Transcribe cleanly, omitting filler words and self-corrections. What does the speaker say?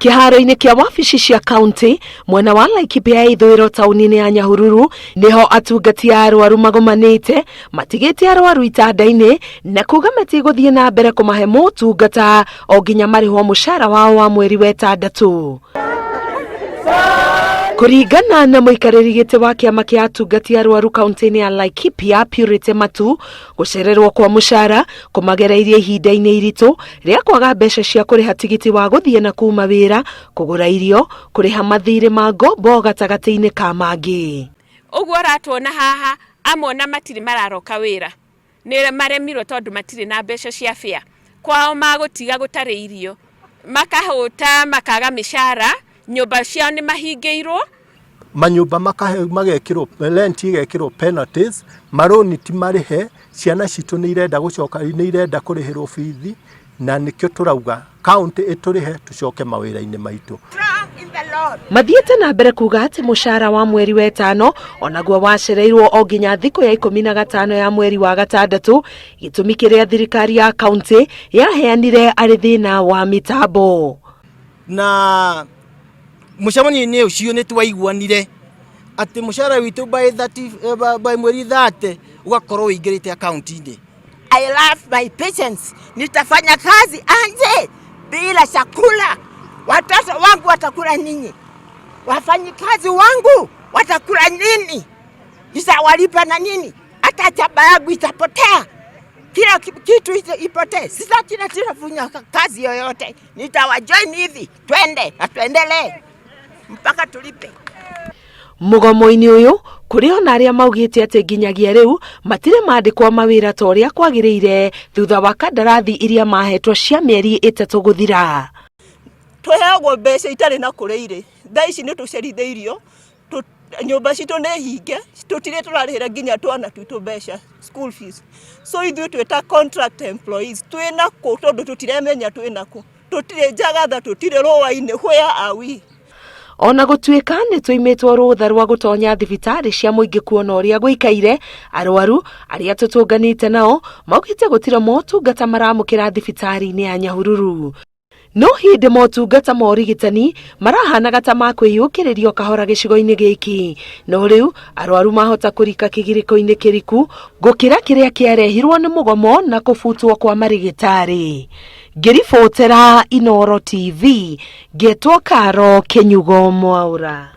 Kĩharo-inĩ kĩa wabici cia kaunti mwena wa Laikipia ya ithũĩro taũni-inĩ ya Nyahururu nĩho atungati a arwaru magomanĩte matigĩte arwaru itanda-inĩ na kuga matigũthiĩ na mbere kũmahe motungata o nginya marĩhwo mũcara wao wa mweri wa ĩtandatũ. Kũringana na mũikarĩri gĩtĩ wa kĩama kĩa atungati arwaru kaunti-inĩ ya Laikipia Purity Matu, gũcererwo kwa mũcara kũmagereirie ihinda-inĩ iritũ rĩa kwaga mbeca cia kũrĩha tigiti wa gũthiĩ na kuma wĩra, kũgũra irio, kũrĩha mathiirĩ ma ngombo gatagatĩ-inĩ ka mangĩ. Ũguo ũratuona haha, amwe ona matirĩ mararoka wĩra, nĩ maremirwo tondũ matirĩ na mbeca cia fare. Kwao magũtiga gũtarĩ irio, makahũta makaga mĩcara, nyũmba ciao nĩ mahingĩirwo. Manyũmba makahe magekĩrwo rent igekĩrwo penalties, marũni ti marĩhe, ciana citũ nĩ irenda gũcoka nĩ irenda kũrĩhĩrwo bithi, na nĩkĩo tũrauga county ĩtũrĩhe tũcoke mawĩra-inĩ maitũ. Mathiĩte na mbere kuga atĩ mũcara wa mweri wa ĩtano onaguo wacereirwo o nginya thikũ ya 15 ya mweri wa gatandatũ, gĩtũmi kĩrĩa thirikari ya kaunti yaheanire arĩ thĩna wa mĩtambo. Na mũcemanio-inĩ ũcio nĩ twaiguanire atĩ mũcara witũ by 30, by mweri 30 ũgakorwo ũingĩrĩte akaunti-inĩ. I love my patients. Nitafanya kazi anje bila chakula. Watoto wangu watakula nini? Wafanyikazi wangu watakula nini? Nitawalipa na nini? Hata chaba yangu itapotea, kila kitu ipotee. Sitaki na kazi yoyote, nitawajoin hivi, twende na tuendelee mpaka tulipe. Mũgomo-inĩ ũyũ kũrĩ ona arĩa maugĩte atĩ nginyagia rĩu matirĩ mandĩkwo mawĩra ta ũrĩa kwagĩrĩire thutha wa kandarathi iria mahetwo cia mĩeri 3 gũthira. Tũheagwo mbeca itarĩ na kũrĩa irĩ, thaa ici nĩ tũcerithĩirio, nyũmba citũ nĩ hinge, tũtirĩ tũrarĩhĩra nginya twana twitũ mbeca school fees. So ithuĩ twĩ ta contract employees twĩna kũ tondũ tũtiremenya twĩna kũ, tũtirĩ njagatha, tũtirĩ rũa-inĩ, where are we? Ona gũtuĩka nĩ tũimĩtwo rũtha rwa gũtonya thibitarĩ cia mũingĩ kuona ũrĩa gũikaire, arwaru arĩa tũtũnganĩte nao maugĩte gũtirĩ motungata maramũkĩra thibitarĩ-inĩ ya Nyahururu. No hĩndĩ motungata ma ũrigitani marahanaga ta makwĩyũkĩrĩrio kahora gĩcigo-inĩ gĩkĩ, no rĩu arwaru mahota kũrika kĩgirĩko-inĩ kĩriku gũkĩra kĩrĩa kĩarehirwo nĩ mũgomo na kũbutwo kwa marigĩtarĩ. Ngĩribotera Inooro TV, ngetwo Karo Kĩnyugo Mwaura.